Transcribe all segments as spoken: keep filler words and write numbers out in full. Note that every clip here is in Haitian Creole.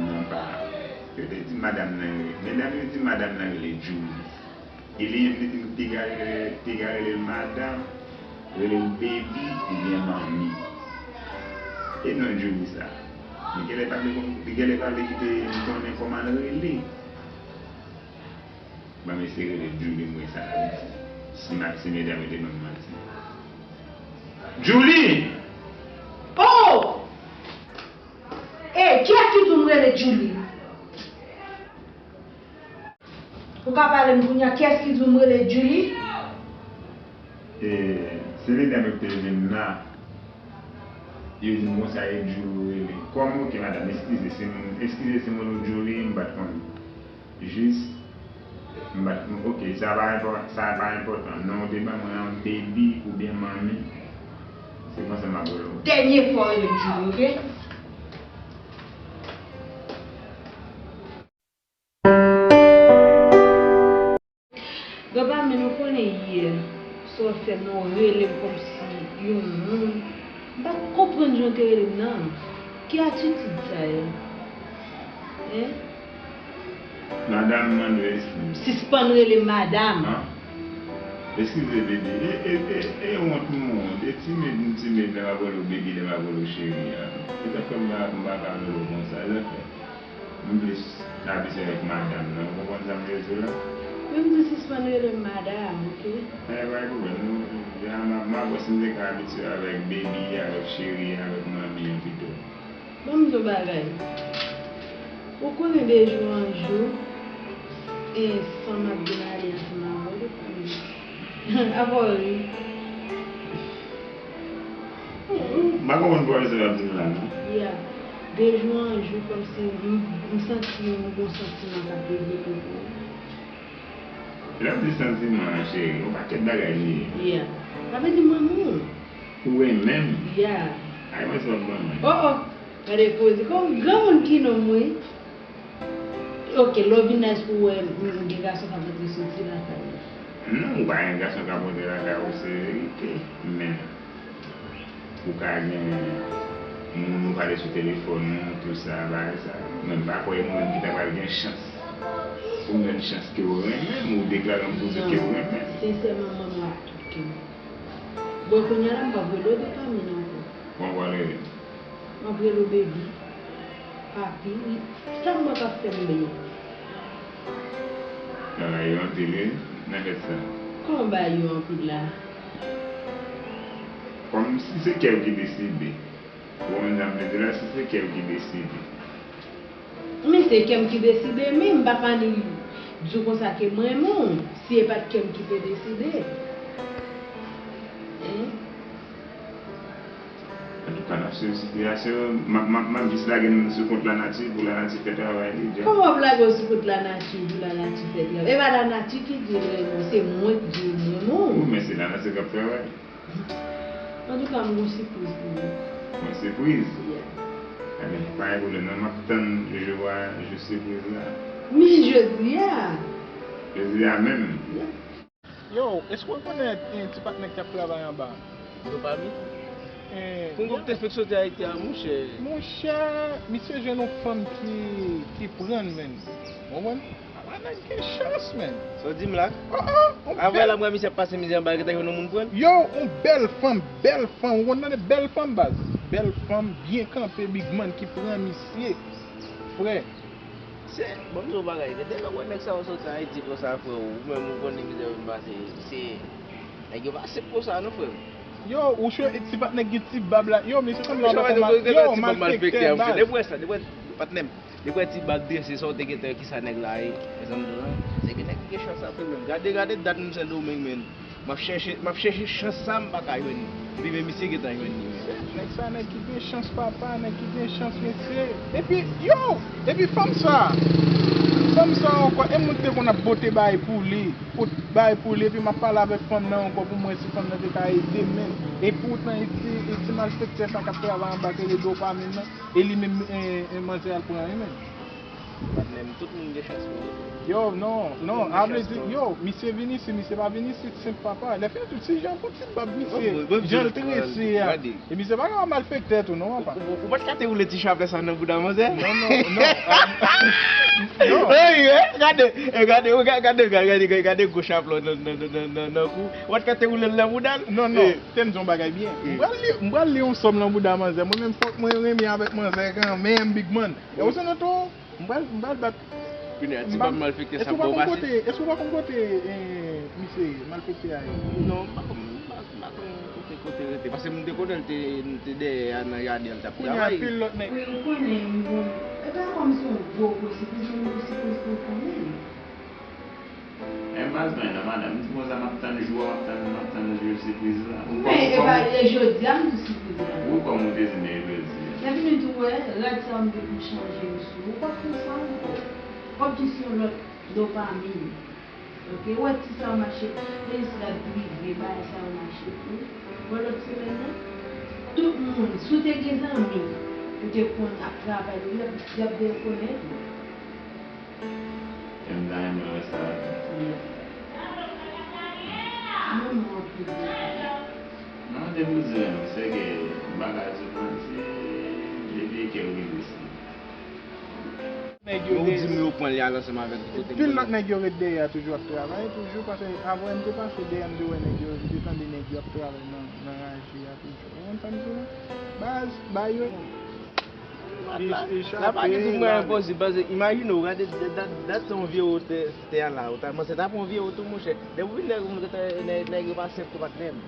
Non, pa. Yo te di madanm nan rele, medam yo di madanm nan rele Djoulis. E li menm li di piga rele, piga rele l madanm, rele l baby oubyen manmi. E non Djoulis sa, li genlè pa vle konn, li genlè pa vle kite m konnen kòman l rele. Ban m eseye rele Djoulis m wè sa l ap di. Si ma, si medam yo te ban m manti. Djoulis! Oh! Ey, kiyès ki di w m rele Djoulis? Ou ka pale m kounye a, kiyès ki di w m rele Djoulis? E, se medam yo ki te rele m nan. Yo di m konsa e Djoulis ou rele. Kòm, oke madanm, eskize, se moun, eskize, se moun ou Djoulis, m pa t konnen. Jis, m pa t, oke, sa pa enpò-, sa pa enpòtan. Non ou te ban mwen an, baby oubyen manmi. Se konsa m ap rele w. Dènye fwa w rele m Djoulis, oke? Dopamine, ou konnen yè, sa w fè m nan, w rele m kòmsi yon moun. M pa t konprann jan w te rele m nan. Ki atitid sa ye? Hein? Madanm, m mande w eskize. Sispann rele m madanm. An? Eskize, bebe. E, e, e, e wont m wont. E timid m timid lè m ap rele w bebe, lè m ap rele w cheri a. E sa k fè m pa, m pa ka rele w konsa. E sa k fè. M plis abitye avèk madanm nan. Ou konprann sa m vle di w la? Men m di w sispann rele m madanm, oke? E, pa gen pwoblèm. Nou, ya, m a, m a wè si m te ka abitye avèk baby, avèk cheri, avèk manmi an pito. Ban m di w bagay. Ou konnen de jou an jou, e, san m ap vin ale ansanm avè w, ou konnen. Apa w ri? M pa konprann pwofesè w ap di m la, non. Ya. De jou an jou, kòmsi m, m santi yon bon santiman k ap devlope pou ou. Lè m di santiman an, cheri, yon pakèt bagay li ye. Ya. Sa vle di m renmen w. Ou renmen m? Ya. Ay, mwen se w ap ban mwen. Oh, oh. Gade poze. Kòm granmoun ki nonm, wi. Oke, lè w vin nice pou w wè m, m gen gason k ap rantre soti lakay ou. Non, ou pa gen gason k ap rantre lakay ou, se verite. Men, ou ka gen moun ou pale sou telefòn ou, tou sa, bagay sa. Men m pa kwè e mwen menm ki ta pral gen chans pou m jwenn chans ke w renmen m, ou deklare m pou di ke w renmen m. Sensèman, m renmen w ak tout kè m. Bon, kounye a la, m p ap rele w Dopamine ankò. Kòman w pral rele m? M ap rele w baby, papi, sa m wè k ap fè m byen. Bagay yo anpil, wi, nan fèt sa. Kòman bagay yo anpil la? Kòm si se kè w ki deside. Ou konprann sa m vle di la, si se kè w ki deside. Men se kè m ki deside, men m pa ka ni di w konsa ke m renmen w, si e pa t kè m ki te deside. Hein? Antouka, n ap swiv sitiyasyon an. M ap, m ap, m ap jis lage n sou kont lanati pou lanati fè travay li, Jack. Kòman w ap lage w sou kont lanati pou lanati fè travay? E pa lanati ki di l renmen w, se mwen k di w m renmen w. Wi, men se lanati k ap travay. Antouka, m gon sipriz pou ou. Yon sipriz? Yeah. Ebyen, pa gen pwoblèm non, m ap tann jou a, jou sipriz la. Men jodi a. Jodi a menm? Yeah. Yo, èske w rekonèt, eh, ti patnè k t ap travay anba? Dopami? Eh, pou yon gwo k te fèk soti Ayiti a, monchè. Monchè, misye jwenn yon fanm ki, ki pran l, menn. Ou konprann? Ala nèg gen chans, menn. Sa w di m la? Oh, oh, on avè bèl la, m wè misye ap pase mizè anba, gentan jwenn yon moun pran l. Yo, on bèl fanm, bèl fanm. Ou konn tande bèl fanm, baz. Bèl fanm, byen kanpe, big man, ki pran misye. Frè. Se, bon, m di w bagay, depi lè w wè nèg sa yo soti Ayiti konsa, frè, ou menm ou konnen mizè yo vin pase, se, nèg yo pa senp konsa, non, frè m. Yo, ou chwe, ti patnè gen ti bab la. Yo, mesye, sa m la pa konn mal. Yo, malfektè, baz. Depi w wè sa, depi w wè, patnè m. Depi w wè ti bab drese, sa w te gentan wè kisa nèg la ye. Wè sa m di w lan? Se gen nèg ki gen chans sa tou menm. Gade, gade dat nou Sendomeng, menn. M ap chèche, m ap chèche chans sa, m pa ka jwenn li. Epi men misye gentan jwenn li, menn. Nèg sa, nèg ki gen chans, papa, nèg ki gen chans, mesye. Epi, yo! Epi fanm sa, fanm sa ankò, e moun te konn ap pote bagay pou li, pot bagay pou li, epi m ap pale avèk fanm nan ankò pou m wè si fanm nan te ka ede m, menn. E poutan, e ti, e ti malfektè sa k ap travay anba ki rele Dopamine nan, e li menm, e, e manzè al pran, wi, menn. Patnè m, tout moun gen chans pou yo. Yo, non, non, a vle di, yo, misye vin isit, misye pa vin isit senp papa. Lè fini tout, se jan pou ti bab misye, jan l trese a. E misye pa ka malfektè tou, non, papa. Ou, ou, ou pa t ka te woule ti chaplè sa nan bouda manzè? Non, non, non. Non. Ey, ey, gade, ey, gade, gade, gade, gade, gade gwo chaplè nan, nan, nan, nan, nan, nan kou. Ou pa t ka te woule l nan bouda l? Non, non. Te m di yon bagay byen. M pral li, m pral li yon sòm nan bouda manzè. Mwen menm, fòk mwen renmen avèk manzè kanmenm, big man. E ou se nan tou? M pral, m pral bat. Kounye a, ti bab malfektè sa bon pase. Èske ou pa konn kote, èske ou pa konn kote, eh, misye ye, malfektè a ye? Non, m pa konn, m pa, m pa konn kote, kote rete. Paske m te konnen l te, l te dèyè a nan jaden an, l t ap travay. Kounye a, pil lòt nèg. Wi, ou konnen, m bon. E pa kòm se yon gwo gwo sipriz, men yon gwo sipriz pou l konnen. Men baz mwen nan madanm, m di konsa m ap tann jou a, m ap tann, m ap tann jou sipriz la. Ou kòm, men e pa, e jodi a m di sipriz la. Ou kòm ou te di mèkredi a. Epi m tou wè, rad sa m te pou chanje yo sou ou, w ap fè sa ankò. W ap di se yon lòt dopamin. Oke, ou wè ti sa yo mache, penis la drive, bagay sa yo mache tou. Wè lòt semèn nan, tout moun, si w te gen zanmi, ou te konn ap travay, y ap, y ap rekonèt ou. E m ta renmen wè sa tou. Non, te pou di, se ke bagay sou manti, depi ke w rive isit. Nèg yo. Ou di m yo pran li al ansanm avèk kote. Pil lòt nèg yo ret dèyè a toujou ap travay, toujou, paske avè m te pase dèyè, m te wè nèg yo, m te tande nèg yo ap travay nan, nan raje a toujou. Ou konn sa m di w la? Baz, ba yo. La pa gen tout mwen enposib, paske imajine w, gade dat, dat, dat se yon vye wotè, tè a la, ou ta, manzè ta pran yon vye wotou, monchè. Depi w vin nèg, nèg, nèg yo pa senp tou patnè m.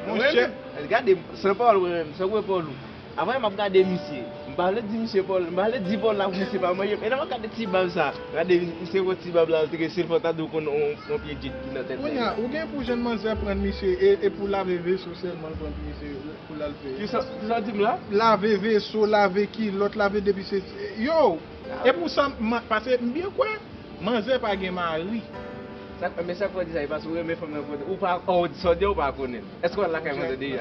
Monchè. Gade, san pawòl mwen menm, san gwo pawòl ou. Avan m ap gade misye, m pa vle di misye pawòl, m pa vle di pawòl la pou misye pa manje m. E lè m ap gade ti bab sa, gade misye pran ti bab la, l trese l, fò w ta di w konn yon, yon pye djit ki nan tèt nèg la. Kounye a, ou gen pou jwenn manzè pran misye, e, e pou lave veso sèlman l pran misye. Pou l al peye. Kisa, kisa w di m la? Lave veso, lave kilòt, lave depi se, yo! E pou sa, m, paske m byen kwè, manzè pa gen mari. Sa, men sa k fè w di sa, e paske w renmen fanm nan kote, ou pa, oh, sa w di a, ou pa konnen l. Èske w al lakay manzè deja?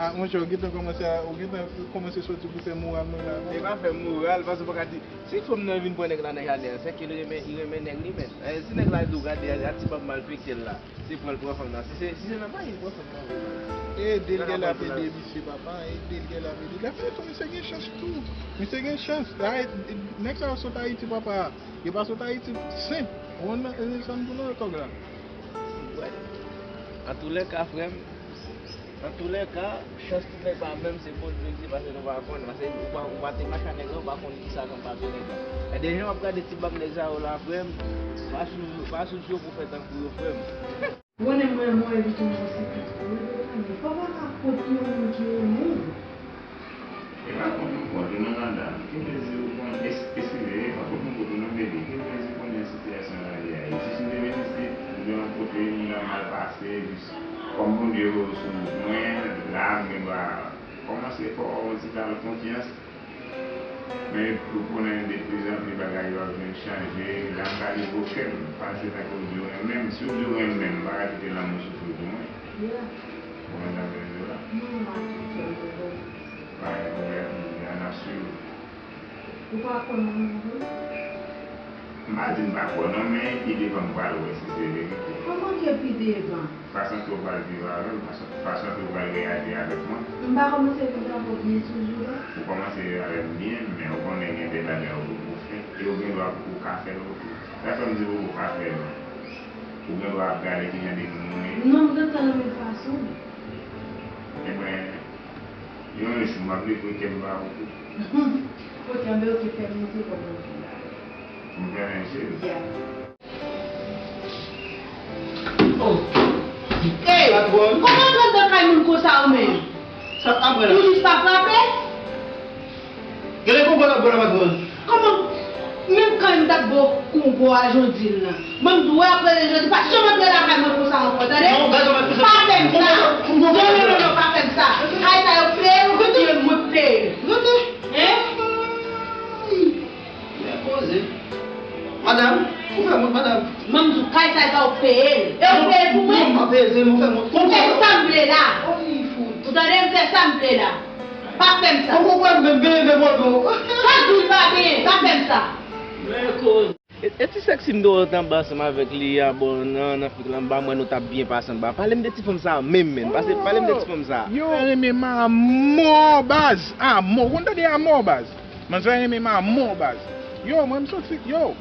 Ah, monchè, ou gentan kòmanse a, ou gentan kòmanse soti pou fè moral nou la, non? E pa fè moral, paske w pa ka di, si fanm nan vin pran nèg la nan jaden an, se ke l renmen, li renmen nèg li menm. Eh, si nèg la di w gade a, a ti bab malfektè l la. Se pran l pran fanm nan. Si se, si se nan mayi l pran fanm nan vre. E ede l gen l ap ede misye papa, e ede l gen l ap ede l. Lè fini tou, misye gen chans tou. Misye gen chans. Nèg sa yo sot Ayiti papa. Yo pa sot Ayiti senp. Ou konn sa m di w nan kòb la. Wè. Antoulèka, frè m, antoulèka, chans tout nèg pa menm, se Bondye ki pase nou pa konnen. Paske ou pa, ou pa te mache a nèg la, ou pa konn kisa k anba pye nèg la. E de jan w ap gade ti bab nèg sa yo la, frè m, pa sou, pa sou yo pou fè tankou yo, frè m. Ou konnen mwen, mwen evite yon gwo sipriz pou mwen, mezanmi. Papa ka kont yon moun ki renmen w. E pa kont m kont ou non, madanm. Ki plezi ou konn, es-, eskize, e pa kont m kont ou non, bebe. Ki plezi konnen sitiyasyon lavi a ye. Si m te vin isit, m gen yon kote, m nan mal pase, jis kòm Bondye voye w sou wout mwen, la, m gen dwa kòmanse fè w yon ti kal konfyans. Men pou konnen de plizanpli bagay yo ap vin chanje, la m ka di w ke m pa jwe tankou w di w renmen m. Si w di w renmen m, m pa ka kite lanmou soufri pou mwen. Ou konprann sa m vle di w la? Pa gen pwoblèm, m di a n ap swiv. Ou pa kwè nan mwen vre? M pa di m pa kwè non, men pi devan m pral wè si se verite. Kòman ke pi devan? Fason ke w pral viv avè m, fason, fason ke w pral reyaji avèk mwen. M pa kòmanse viv avè w byen toujou la? Ou kòmanse viv avè m byen, men ou konnen gen de bagay ou poko fè, e ou gen dwa poko ka fè l osi. Sa fè m di w poko ka fè l. Ou gen dwa ap gade kijan de moun mwen ye. Non, m gentan renmen fason w. Ebyen, yon jou m ap lekri kè m ba ou tou. Ok, anben ok, fèmen je w pou mwen. Pou m fèmen je m? Yeah. Oh. Ey, kòman w antre anndan kay moun konsa ou menm? Sa ap pran la? Ou jis pa frape? Gade kòman w ap pran la, patwòn. Kòman? Menm kay m t ap ba w kongo a jodi l lan. Mwen m di w apre jodi, pa janm antre lakay mwen konsa ankò, tande? Non, gade w ap fè sa. Pa fè m sa. Non, non, non, non, pa fè m sa. Kay sa yo peye l, oubyen mwen peye l? Rete. Hein? Men poze. Madanm, ou fè mwen, madanm. Mwen m di w kay sa yo peye l. E w peye l pou mwen? Non, m pa peye, se mwen fè mwen. M fè sa m vle la. Ou tande, m fè sa m vle la. Pa fè m sa. Ou konprann, men, men, men, men, men. Sa di l pa benyen, pa fè m sa. E, e ti sèksi m te wè w t anba ansanm avèk li a, bò, nan, nan fik la, m pa wè nou t ap byen pase anba. Pale m de ti fanm sa a menm, menm. Pase, pale m de ti fanm sa a. Yo, renmen manman baz. Amò, ou konn tande amò baz. Manzè renmen manman baz. Yo, mwen m soti, yo.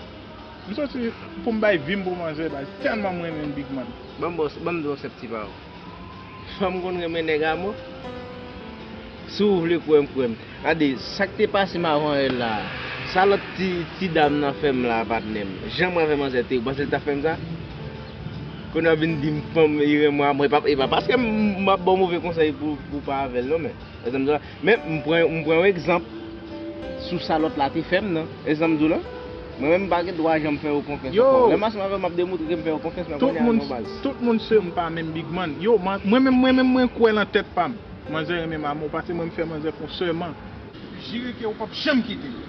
M soti pou m bay vi m pou manzè baz. Tèlman m renmen Big Man. Ban m ba w, ban m di w sèp ti pawòl. Fanm konn renmen nèg amò. Si w vle kwè m, kwè m. Gade, sa k te pase m avan yè la. Sa lòt ti, ti dam nan fè m la, patnè m. Jan mwen avè manzè te, ou panse l t ap fè m sa? Kounye a vin di m fanm, li renmen amò. E pa, e pa paske m, m ap ba w move konsèy pou, pou w pa avè l, non, men. Egzanp, men m pran, m pran yon egzanp sou sa lòt la te fè m nan. Egzanp, di w la. Mwen menm, m pa gen dwa janm fè yo konfyans ankò. Lè m ansanm avè w, m ap demoutre ke m fè yo konfyans, men kounye a, non, baz. Tout moun se m pa menm Big Man. Yo, man, mwen menm, mwen menm, mwen kwè nan tèt pa m. Manzè renmen m amò, pase mwen m fè manzè fè yon sèman. Jire ke ou p ap janm kite m.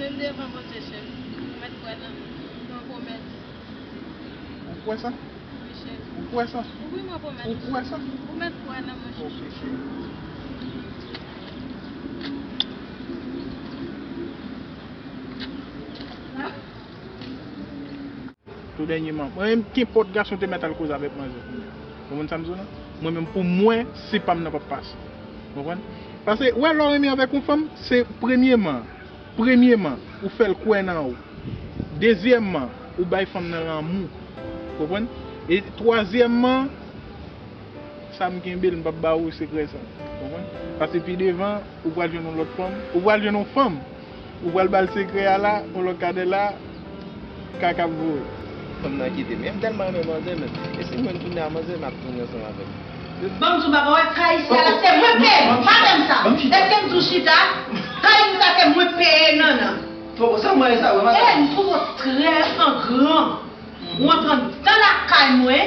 Menm devan Bondye, chèf, ou mèt kwè nan, nan pwomès. Ou kwè sa? Wi, chèf. Ou kwè sa? Wi, mwen pwomèt. Ou kwè sa? Ou mèt kwè nan mwen, chèf. Ok, cheri. Tou dènyèman, mwen menm, kenpòt gason te mèt al koze avèk manzè kounye a. Ou konprann sa m di w la? Mwen menm, pou mwen, se pa m nan p ap pase. Ou konprann? Pase, wè, lè w renmen avèk yon fanm, se premyèman, premyèman, ou fè l kwè nan ou. Dezyèmman, ou bay fanm nan lanmou. Ou konprann? E twazyèmman, sa m kenbe l, m p ap ba ou sekrè sa. Ou konprann? Pase pi devan, ou pral jwenn yon lòt fanm, ou pral jwenn yon fanm, ou pral ba l sekrè a la, yon lòt kadè la, kaka ap voye. Fanm nan kite m. E m tèlman renmen manzè menm. E si m jwenn tounen a manzè, m ap tounen ansanm avè l. Ban m di w bagay, wè, kay isi a la, se mwen peye, pa fè m sa. Èske m di w chita? Kay isi a, se mwen peye, non, non. Twò bon, sa mwen sa, wè, madanm. E m twò trè an gran. Ou antre anndan lakay mwen,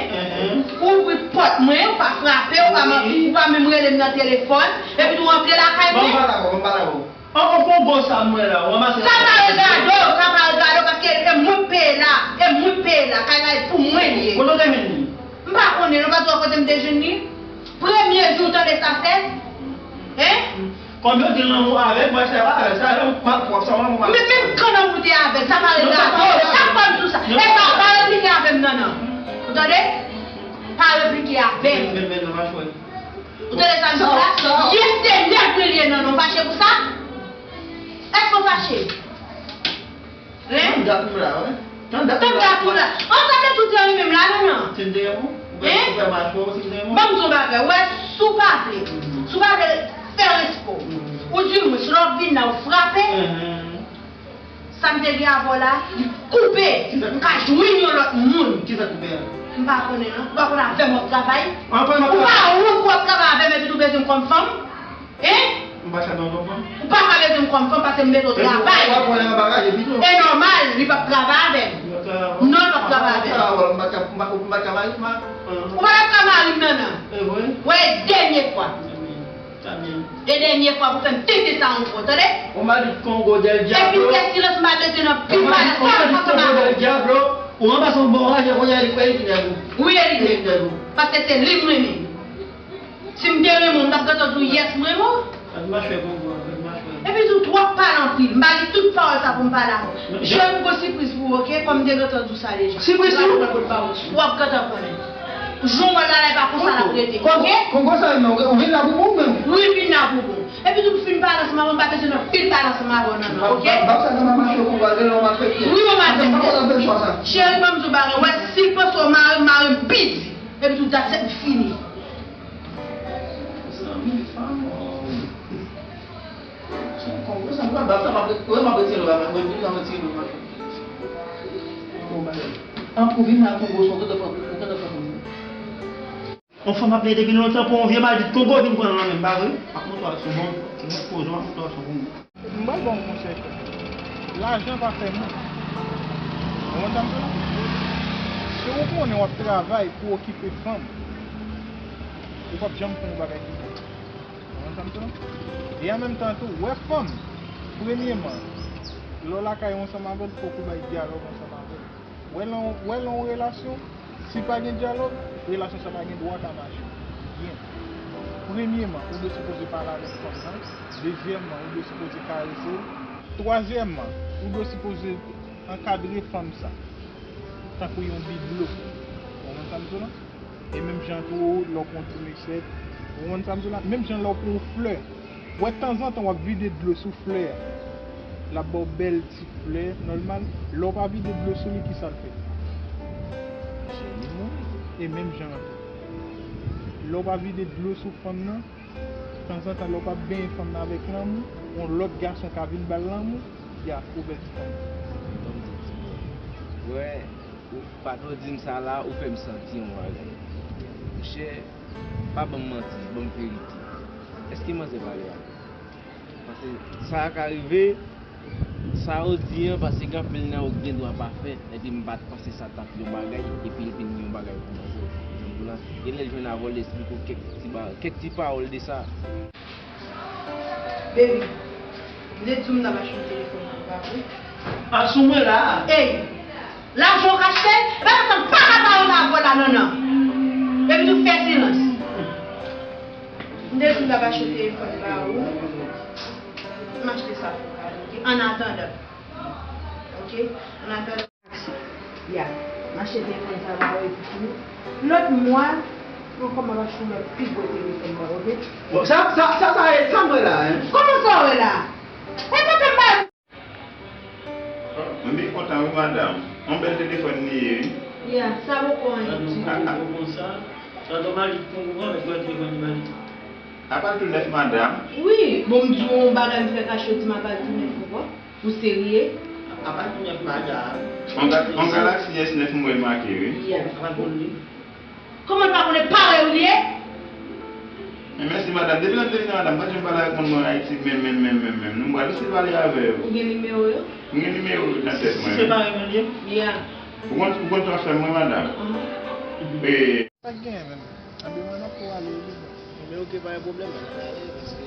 ou ouvri pòt mwen, ou pa frape, ou pa, ou pa menm rele m nan telefòn, epi tou w antre lakay mwen. Ban m pale avè w, ban m pale avè w. An, an, kongo sa m wè la, ou ranmase. Sa pa regade w, sa pa regade w, paske e mwen k peye la, e mwen k peye la, kay la e pou mwen li ye. Kote w te jwenn li? M pa konnen non, paske kote m te jwenn li. Premye jou w tande sa fèt? Hein? Kòm yo gen lanmou avè l, mwen se pa avè l, sa lè w pa pwòp, sa w pa. Men, menm kannan w te avè l, sa pa regade w, sa pa m sou sa. E pa, pa replike avè m, non, non. Ou tande? Pa replike avè m. Men, men, men, non, pa chwe. Ou tande sa m di w la? Yes, se nèg mwen li ye, non, non, fache pou sa? Èske w fache? Hein? Tann dat ou la, wi. Tann dat ou la. Tann dat ou la. An, sa vle di w te renmen m la, non, non. Si m te renmen w? Hein? Ou fè mache w, si m te renmen w? Ban m di w bagay, wè, si w pa vle, si w pa vle fè respè w, ou di mwen, si lè w ap vin la, ou frape, sa m te gen avè w la, li koupe. M ka jwenn yon lòt moun. Kisa k koupe a? M pa konnen, non. Ou pa konn avè m w ap travay? Ou pa wont pou w ap travay avè m epi tou bezwen m kòm fanm? Hein? M pa ka nan yon fanm. Ou pa ka mete m kòm fanm paske m mete w travay. E nòmal, li p ap travay avè m. Non, l p ap travay avè m. Ou pa t ap ka mari m, non, non. Wè, e dènye fwa. E dènye fwa pou fè m tete sa ankò, tande? Epi fè silans, m pa bezwen nan pil pale. Ou ranmase yon bon raje, kounye a li kwè li ki nèg ou. Wi, e li nèg ou. Paske se li m renmen. Si m te renmen w, m t ap gentan di w yes, m renmen w. Epi tou, twòp pale anpil. M ba li tout pawòl sa pou m pale avè w. Cheri, m gon sipriz pou ou, oke? Kòm m te gentan di w sa deja. Sipriz pou ou? W ap gentan konnen. Jan w wè l la, e pa konsa l ap rete, oke? Kongo sa, non, ou vin la pou bon menm? Wi, m vin la pou bon. Epi tou, m fin pale ansanm avè w, m pa bezwen nan pil pale ansanm avè w, non, non, oke? Wi, mwen maltrete. Cheri, ban m di w bagay, wè, si l panse w mare, mare m pi di. Epi tou, dat sèt fini. Zanmi fanm, oh. Son kongo sa, m pa bat sa, m ap, m ap retire l, m ap retire l, m ap retire l. An pou vin nan kongo, son kongo, kongo, kongo. On fanm ap plede depi lontan pou yon vye marit kongo vin pran nan men m, pa vre? M ap montre w leson bon, m ap poze w, m ap montre w leson kongo. M pral ba w konsèy, frè. Lajan pa fè moun. Ou konprann sa m di w la? Si w konnen w ap travay pou okipe fanm, ou p ap janm fè yon bagay ki bon. Ou konprann sa m di w la? E an menm tan tou, wè fanm, premyeman, lè w lakay ou ansanm avè l, fòk ou bay dyalòg ansanm avè l. Wè lan, wè lan yon relasyon, si pa gen dyalòg, relasyon sa pa gen dwa ka mache byen. Premyeman, ou dwe sipoze pale avèk fanm nan. Dezyèmman, ou dwe sipoze karese l. Twazyèmman, ou dwe sipoze ankadre fanm sa tankou yon biblo. Ou konprann sa m di w la? E menm jan tou, lè w pran yon ti mesèt, ou konprann sa m di w la? Menm jan lè w pran yon flè, wè tanzantan w ap vide dlo sou flè a, l ap ba w bèl ti flè nòmal. Lè w pa vide dlo sou li, ki sa l fè? Li mouri. E menm jan an tou, lè w pa vide dlo sou fanm nan, tanzantan lè w pa benyen fanm nan avèk lanmou, yon lòt gason ka vin ba l lanmou, y a kouvèti fanm nan. Ban m di w ti bò. Wè, ou pa t di m sa la, ou fè m santi yon bagay. Monchè, pa ban m manti, ban m verite. Èske manzè pale avè w? Paske sa ka rive, sa yo di an, paske gen anpil nan yo gen dwa pa fè, epi m pa t panse sa t ap yon bagay, epi l vin yon bagay pou manzè. Jan m di w la, gen lè l jwenn avè w, l esplike w kèk ti ba-, kèk ti pawòl de sa. Baby, m te di w m t ap achte yon telefòn pou w, pa vre? Ap sou mwen la. Ey, lajan w ka achte? Bagay sa m pa ka pale avè w la, non, non. Epi tou fè silans. M te di m t ap achte telefòn ba ou. M achte sa pou ou, ok? Annatandan. Ok? Annatandan. Ya. M achte telefòn sa ba ou epi tou, lòt mwa ankò m ap achte yon lòt pi gwo telefòn ba ou, ok? Bon, sa, sa, sa, sa, sa m wè la, hein? Kòman sa w wè la? E pa fè m ba M byen kontan wi madanm. Yon bèl telefòn li ye wi. Ya, sa poko anyen ditou. Sa nou konsa, sa dòmal li pran konprann avèk mwen telefòn li ba li. Apa l tou nèf madanm? Wi, bon m di w yon bagay m fè kache w di m apa l tou nèf ankò. Ou serye? Apa l tou nèf madanm. Yon ga-, yon Galaxy S nèf m wè l make wi. Ya. Apa l pou li? Kòman l pa konnen parèy ou li ye? Men mèsi madanm. Depi lè m te vini madanm, m pa t janm pale avèk moun mwen Ayiti menm, menm, menm, menm, menm. Nou m pral osi pale avè w. Ou gen nimewo yo? M gen nimewo yo nan tèt mwen. Si se parèy mwen li ye? Ya. Ou konn, ou konn sa w fè mwen madanm? Aham. E. Sa k genyen menm? Anben mwen n ap tou ale wi. Anben oke, pa gen pwoblèm, n ap tou ale paske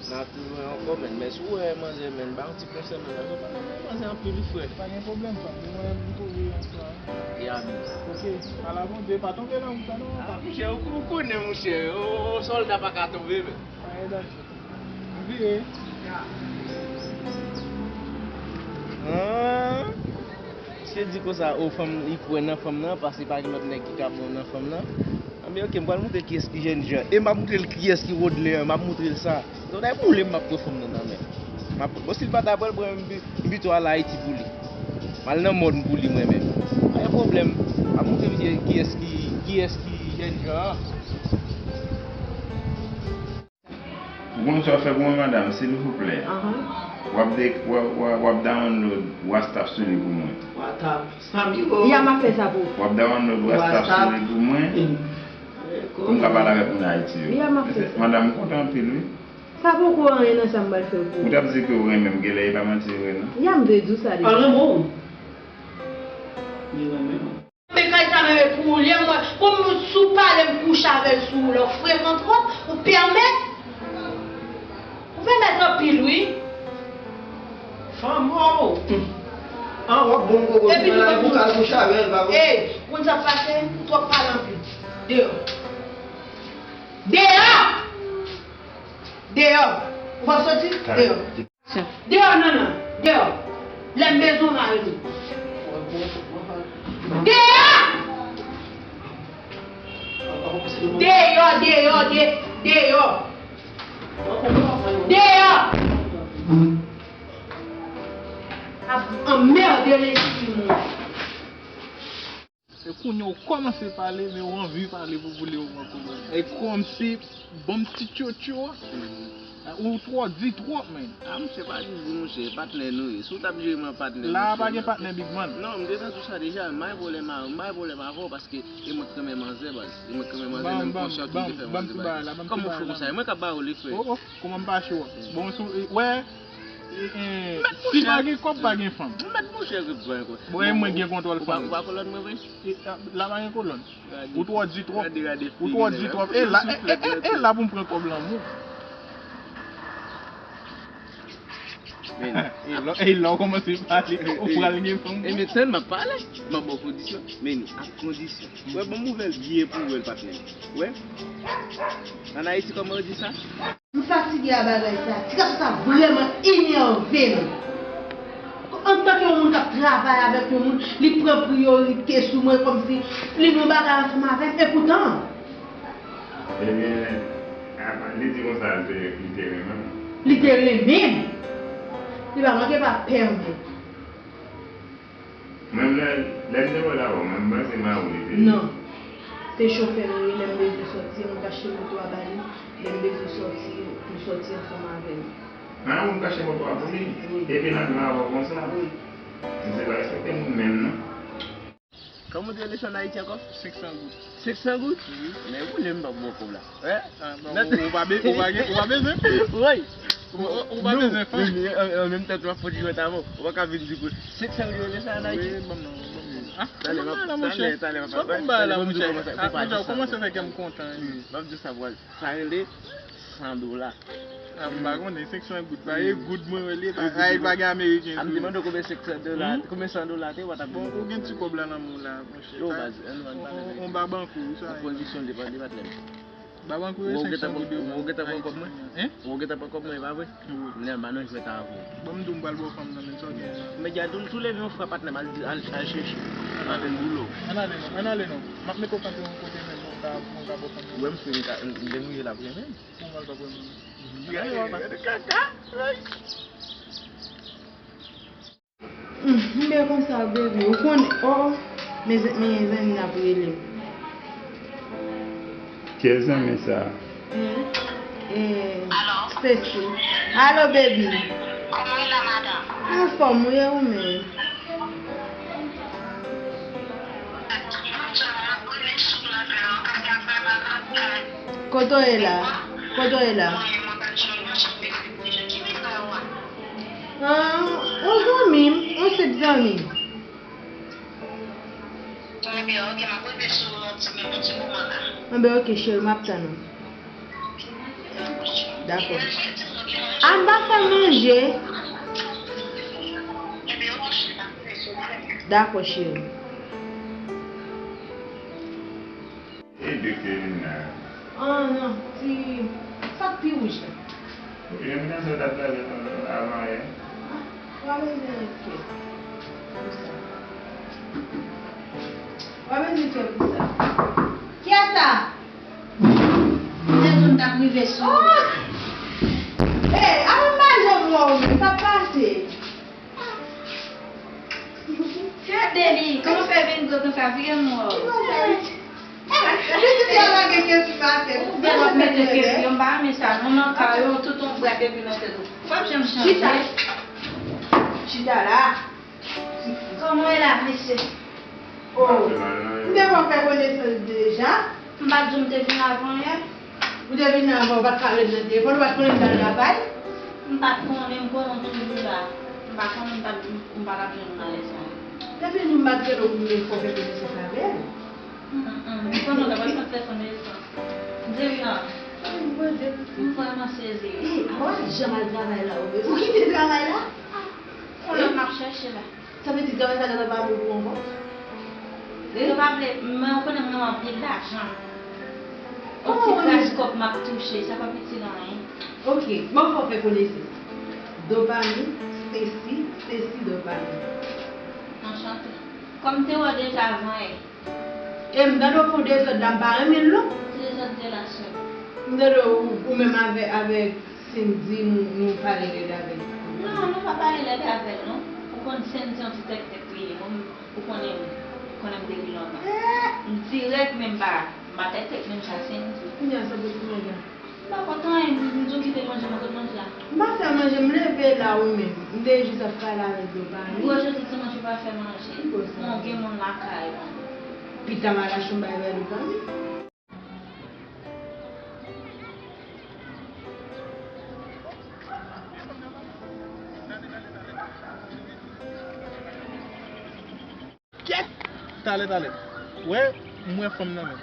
N ap toujou ankò, menn. Men si w wè manzè, menn, ba yon ti konsèy, menn. Manzè anpil, wi, frè. Pa gen pwoblèm, frè m. Mwen, m twouve yon frè. E a byen. Oke. Ala Bondye, pa tonbe nan wout la, non, papa. Ah, monchè, ou, ou konnen, monchè. O, o, sòlda pa ka tonbe, menn. Pa gen danje. M vire. Ah. Se di konsa, o, fanm, li kwè nan fanm nan, paske pa gen lòt nèg ki ka bon nan fanm nan. Anben, oke, m pral montre kiyès ki jènjan. E m ap montre l kiyès ki wodlè an, m ap montre l sa. Donk, lè boule m, m ap pran fanm nan nan men. M ap, bon, si l pa ta pran l, mwen menm, m pi-, m pito al Ayiti pou li. M al nan mòn pou li, mwen menm. Pa gen pwoblèm. M ap montre misye kiyès ki, kiyès ki jènjan an. Ou konn sa w fè pou mwen, madanm, silvouplè? Ahan. W ap de-, w ap, w ap, w ap download WhatsApp sou li pou mwen. WhatsApp, sa biro. Ya, m ap fè sa pou ou. W ap download WhatsApp sou li pou mwen. Pou m ka pale avèk moun Ayiti yo. Ya, m ap fè sa. Madanm, m kontan anpil, wi. Sa poko anyen nan sa m pral fè pou ou. Ou t ap di ke w renmen m, genlè e pa manti, e vre, non? Ya, m te di w sa deja. An renmen w. Li renmen w. Men kay sa menm e pou ou li ye, mwen, pou m sou pale m kouche avè l sou ou la, ou frekan twòp, ou pèmèt. Ou pèmèt anpil, wi. Fanm, waw. An, w ap bon koko, epi tou, la, pou kal kouche avè l, pa bon. Ey, ou konn sa k pase? Ou twòp pale anpil. Deyò. Deyò! Deyò! Ou p ap soti? Deyò. Deyò, non, non. Deyò. Lè m bezwen w, m a rele w. Deyò! Deyò, deyò, de-, deyò. Deyò! Ap anmède lejitim ou. E kounye a w kòmanse pale, men w anvi pale pou boule w pran koulè. E kòmsi, ban m ti tchotcho a. Ou twò di twòp, menn. A, monchè, pa di di, monchè, patnè nou ye. Si w t ap jere m an patnè, la, monchè, pa gen patnè, big man. Non, m te santi w sa deja, m pa gen pwoblèm a, m pa gen pwoblèm avè w, paske e mwen k renmen manzè, baz. E mwen k renmen manzè, menm konsyan ki te fè manzè bagay. Kòman w fou konsa? E mwen k ap ba w li, frè. Oh, oh, kòman m pa cho a? Bon, sou, wè, E, e, si pa gen kòb, pa gen fanm. Mèt monchè, repran ankò. Bon, e mwen gen kontwòl fanm. Ou pa, ou pa kolòn mwen vre? E, a, la pa gen kolòn. Ou twò di twòp. Ou twò di twòp. E la, e, e, e, e la pou m pran kòb lanmou. Men, e lè, e lè w kòmanse pale, ou pral gen fanm. E men tann m ap pale, m ap ba w kondisyon. Men ak kondisyon. Wè, ban m ouvè l byen pou w wè l, patnè. Wè. Ann Ayiti, kòman yo di sa? M fatige a bagay sa. Ti gason sa vrèman enève m. Antanke yon moun k ap travay avèk yon moun, li pran priyorite sou mwen kòmsi li gen yon bagay ansanm avè m. Epoutan, Ebyen, apa, li di konsa, li te, li te renmen m. Li te renmen m. Li pa manke pa pèmèt. Mwen, lè, lè m te wè l avè w, mwen, m panse mari w li te ye. Non. Se chofè m li ye, lè m bezwen sòti, mwen kache moto a ba li. Lè m bezwen sòti, pou l sòti ansanm avè m. Mari w kache moto a pou li? Wi. Epi l antre avè w konsa? Wi. Misye pa respekte moun menm, non. Kòman w di rele sa ann Ayiti ankò? Senk san goud. Senk san goud? Wi. Men ou konnen m pa pou bò kòb la. Wè? Ah, bon, ou, ou pa be-, ou pa gen, ou pa bezwen fanm. Wi. Ou, ou, ou pa bezwen fanm. Wi, an, an menm tan tou, w ap fouti jwèt avè w. Ou pa ka vin di pou senk san goud rele sa ann Ayiti? Wi, ban m non, ban m non. Ah, talè, ban m talè, monchè. Talè, talè, m ap, talè, m ap di w kòman sa, pou pa di sa. Kòmanse fè kè m kontan, wi. M ap di sa pou al. Sa rele san dola. Ah, m pa konnen, senk san goud. Pa e goud mwen wè li, pa, e pa gen ameriken tou. A m te mande w konbyen senk san dola, konbyen san dola te, w pa t ap di m. Bon, ou gen ti kòb la nan men w la, monchè. Yo, baz, ann, ann pale. On, on, on ba bank ou, sa. An kondisyon de pa, de pa tlè. Ba bank ou, ou gentan pran kòb mwen? Hein? Ou gentan pran kòb mwen, e pa vre? Wi. Kounye a m pa nan jwèt avè w. Bon, m di w m pral ba w fanm nan, men sa w gen la. Men gade, tou, tou leve yon fwa patnè m al, al, al chèche. Ann ale non. Ann ale non, ann ale non. M ap mete w kanpe yon kote, men bon, ta, bon, ta ba w fanm nan. Ou wè m fou, m ka, m, m, m, m, Pou mwen, l pa pou mwen. Gade kaka. Hum, m byen konsa, baby. Ou konn, oh, men, men zanmi n ap rele m. Kiyès zanmi sa? Hum, eh, Stacy. Alo, baby. Kòman w ye la, madanm? Anfòm, ou ye ou menm? Kote w ye la? Kote w ye la? Ah, yon zanmi m, yon senp zanmi m. Enben, oke, m ap rive sou ou nan ti, nan yon ti moman la. Enben, oke, cheri, m ap tann ou. Dakò. A, m pa fè manje. Dakò, cheri. E de ki te vin la? Ah, non, ti, sa k pi wouj la. Ou te gen menaj sa w t ap pale avan yè? Ah, w a bezwen enkyete pou sa. W a bezwen enkyete pou sa. Kiyès sa? Mwen te di w m t ap rive sou ou. Oh! Ey, avan m pa janm wè w menm, sa k pase? Gade li, kòman fè vin gwo konsa, vire m wè w. Pitit la lage kè sou atè. Ou vin ap mete kè sou yo, m pa renmen sa non, nan kay ou, tout yon bra depi nan tèt ou. Ou p ap janm chanje. Chita. Chita la. Kòman w ye la, mesye? Oh, m te pran fè konesans deja. M pa t di w m te vin avan yè? Ou te vin avan, ou pa t ka rele nan telefòn, ou pa t konnen m t al travay? M pa t konnen, m konnen w toujou la. M pa konnen, m pa t, m pa t ap jwenn ou nan lè sa yo. Depi jou m pa t rele w pou m te fè konesans avè l. Hum, hum, hum. M konnen w ta pral pran telefòn nan esans. M te vin avan. Ay, Bondye. M vrèman sezi. E, a w pa janm al travay la, ou, ou kite travay la? Yon lòt m ap chèche la. Sa vle di travay sa gentan pa bon pou ou ankò? Yo pa vle, men ou konnen m renmen anpil lajan. Yon ti kras kòb m ap touche, sa p ap itil anyen. Ok, bon, fò fè konesans. Dopamine, Stacy, Stacy Dopamine. Anchante. Kòm m te wè w deja avan yè. E m tande w fè yon dezòd la, m pa renmen l non. Dezòd de la sè. M tande w, ou menm avè, avèk Cindy, nou, nou pale lèd avè l. Non, nou pa pale lèd avè l non. Ou konn Cindy yon ti tèktèk li ye. Mwen, ou konnen, ou konnen m depi lontan. Eh! M dirèk, men m pa, m pa tèktèk menm jan Cindy. Kounye a, sa pou ti manje a? M pa kontan, m di w kite manje, mwen kot manje a. M pa fè manje, m leve la, ou menm. M te jis ap pale avèk Dopamine. Gwo jodi dimanch ou pa fè manje. Ki koze? Bon, gen moun lakay ou. Pita m al achte yon bagay bay Dopamine. Kèt! Talè, talè. Wè, m wè fanm nan menm.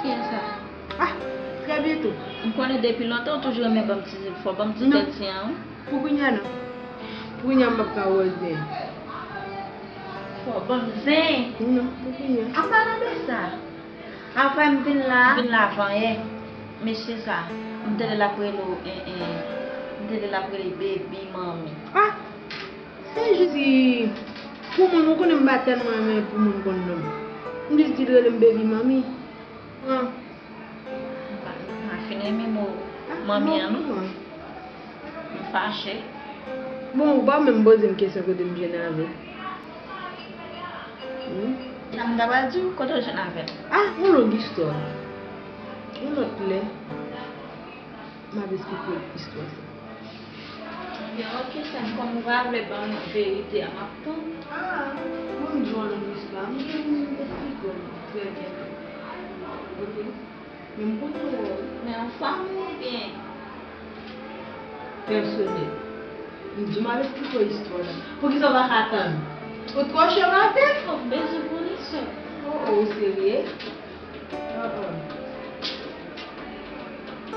Kiyès sa? Ah, trè byento. M konnen depi lontan ou toujou renmen ban m ti, fò ban m ti tèt zen an, wi. Pou kounye a non. Pou kounye a m p ap ka wè w zen. Fò ban m zen? Non, pou kounye a. An palan de sa, apre m vin la, m vin la avan yè. Mesye sa, m tande l ap rele w, en, en, m tande l ap rele baby mommy. Ah! Se jis pou moun, ou konnen m pa tèlman renmen pou moun konn non m. M jis di l rele m baby mommy. An. M pa, m pa fin renmen mo manmi an non. M fache. Bon, ou pa menm poze m kesyon kote m jwenn avè l. Hmm? Sa m ta pral di w, kote w jwenn avè l? Ah, yon long istwa. Yon lòt lè, m ap esplike w istwa sa. Ebyen, oke, sè m, kòm ou pa vle ban m verite a, m ap tann. Ah, bon, m di w yon long istwa. M te vin esplike w trè byen. Oke? Men m konnen w wè wi. Men ansanm oubyen? Pèsonèl. M di w m ap esplike w istwa la. Poukisa w pa ka tann? Ou twò cho maten? Fòk bezwen konnen sa. Oh, oh, ou serye? Oh, oh.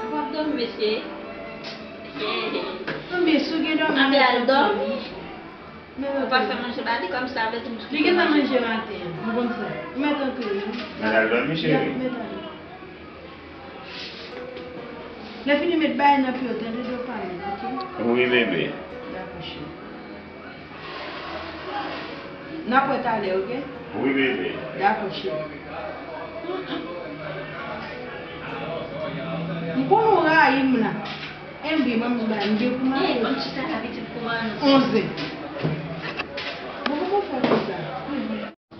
Ou p ap dòmi, mesye? Anben, si w gen dòmi, mete antre. Ou pa fè manje ba li kòmsi sa vle di m. Li gentan manje maten an, ou konn sa. Mete antre, wi. Mèt al dòmi, cheri. Mèt ale. Lè fini met bagay nan pye w, tande dopamin, oke? Wi, bebe. Dakò, cheri. N ap wè talè, oke? Wi, bebe. Dakò, cheri. M konn ou rayi m la. Enben, ban m di w bagay, m gen pou m ale. Ey, ban m chita la, pitit kouman nou. Onze. Bon, kòman w fè konsa?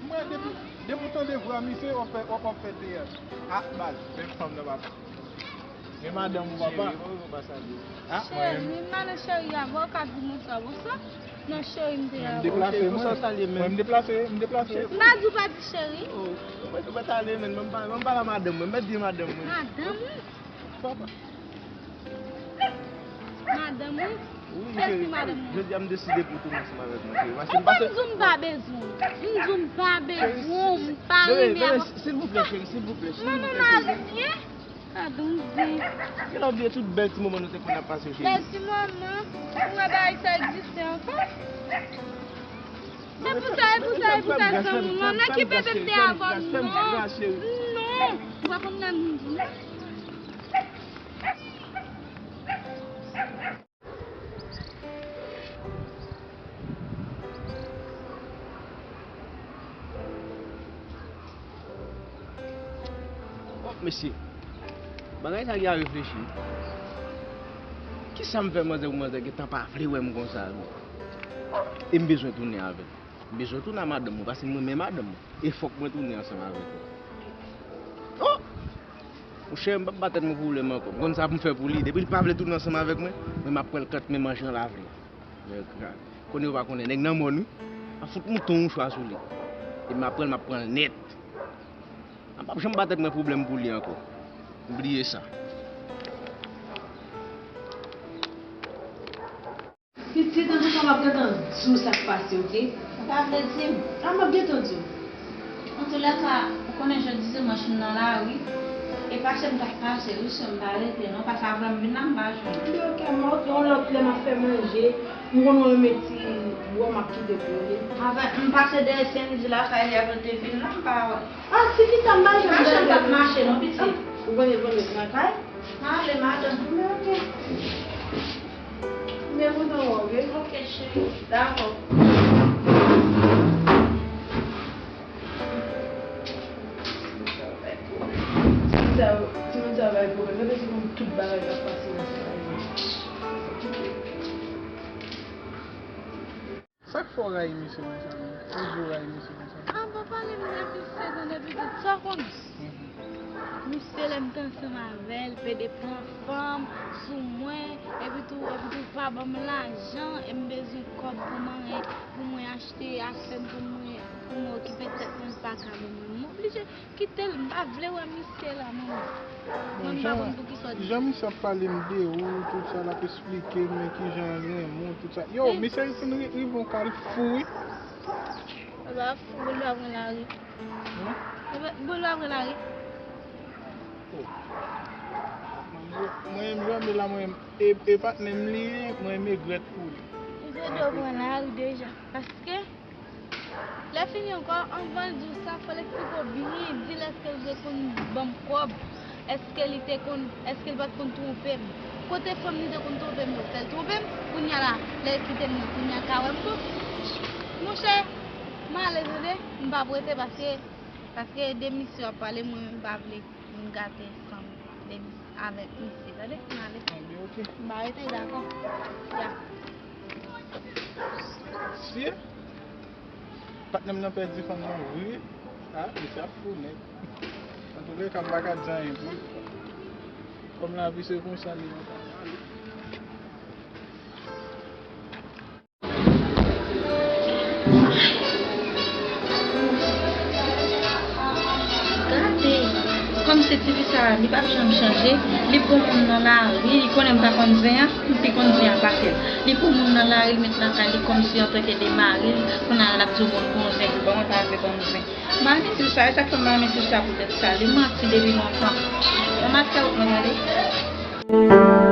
Mwen, depi, depi w tande vwa misye, w ap fè, w ap, w ap fè teyat. Ah, baz, men fanm nan, papa. Men madanm ou, papa. Cheri, kòman w pa salye? Ah, mwen menm. Cheri, madan cheri a, bon, w ka di m sa, bon, sa? Non, cheri, m te avè w. Deplase, mwen. Cheri, pou sa w salye, men. Mwen, m deplase, m deplase. M pa di w pa di cheri. Oh, mwen, mwen pale, men, mwen pa, mwen pale a madanm mwen, mwen di madanm mwen. Madanm ou? Papa. Madanm ou? Wi, cheri. Jodi a m deside pou w tounen ansanm avèk mwen, cheri. Paske m pa... Ou konn di w m pa bezwen w. M di w m pa bezwen w, m pa renmen avè w. Bebe, bebe, silvouplè, cheri, silvouplè, silvouplè. Manman m a vini, en? Gade yon zen. Genlè w bliye tout bèl ti moman nou te konn ap pase, cheri. Bèl ti moman? Ou wè bagay sa egziste ankò? Se pou sa, e pou sa, e pou sa, zanmi m. Nan ki bebe m te avè w, non. Non. Ou pa konn nan moun di non. Bon, mesye, bagay sa gen a reflechi. Kisa m fè manzè pou manzè gentan pa vle wè m konsa, wi? E m bezwen tounen avè l. M bezwen tounen a madanm mwen, paske m renmen madanm mwen. E fòk mwen tounen ansanm avèk li. Oh! Monchè, m p ap ba tèt mwen pwoblèm ankò. M konn sa pou m fè pou li. Depi l pa vle tounen ansanm avèk mwen, mwen m ap pran l kant men manje an lavi. Nèg, konnen yo pa konnen, nèg nan mòn wi. M ap fout moute yon mouchwa sou li. E m ap pran l, m ap pran l nèt. M ap Ap janm ba tèt mwen pwoblèm pou li ankò. Bliye sa. Pitit, antouka, m ap gentan di w sa k pase, oke? Ou pa vle di m? A, m ap gentan di w. Antoulèka, ou konnen jodi dimanch m nan lari. E pase m t ap pase, wi, sè m pa rete, non. Paske avan m vin la, m pa jwenn. Antoulèka, m ap yon lòt lè m ap fè manje. M konn renmen ti bwa m ap kite pou li. Anfen, m pase dèyè Sendy lakay li avan l te vin la, m pa wè. A, si ki sa m pa janm gade. Machin p ap mache non, pitit. Ou konnen vandredi nan kay? M ale, madanm. Men oke. Men kontan wè w, oke? Oke, cheri. Dakò. Ti sa yo, timoun sa yo bay pwoblèm. Gade se konn tout bagay k ap pase nan kay la. Sa k fè w rayi misye konsa menm? Toujou rayi misye konsa. A, pa pale m de misye, tande pitit, sa w konn. Mhm. Misye, lè m te ansanm avè l, pede pran fanm sou mwen, epi tou, epi tou pa ban m lajan, e m bezwen kòb pou mwen, pou mwen achte afè m, pou mwen, pou mwen okipe tèt mwen, l pa ka ban mwen. M oblije kite l, m pa vle wè misye la, manman. Bon, mwen m pa konn pou kisa w di. Jan misye ap pale m de ou, tout sa, l ap esplike m men kijan l renmen w, tout sa. Yo, misye fin ri-, rive yon ka, l fou, wi. Papa fou, boul pa pran lari. Hein? Papa, boul pa pran lari. Oh. Mwen menm, jan m ye la, mwen menm, e, e patnè m li ye, mwen menm egrèt pou li. Misye dwe pran lari deja. Paske Lè fini ankò, anvan l di w sa, fò l eksplike w byen, di l èske l te konn ban m kòb, èske li te konn, èske l pa t konn twonpe m. Kote fanm li te konn twonpe m yo, fè l twonpe m, kounye a la, lè l kite m nan, kounye a l ka wè m tou. Monchè, m ale tande, m p ap rete paske, paske de misye w ap pale, mwen m pa vle vin gate san m de misye, avèk misye, tande, m ale. Anben, oke. M pa rete, dakò. Ya. Sye. Patnè m nan pèdi fanm nan vre. A, mesye ap fou nèt. Antouka, m pa ka di anyen pou li. Kòm lavi se konsa li ye. Gade, kòm se ti fi sa, li p ap janm chanje, li pran moun nan lari, li konnen m pa konn zen an, m pi konn zen an pase l. Li pran moun nan lari, l met lakay li kòmsi antanke de mari l, kounye a l ap di w moun pran zen pou ban mwen, pa vle ban m zen. M pa renmen ti fi sa, e sa k fè m pa renmen ti fi sa poutèt sa, li manti depi lontan. Yon maskawòt mwen gade.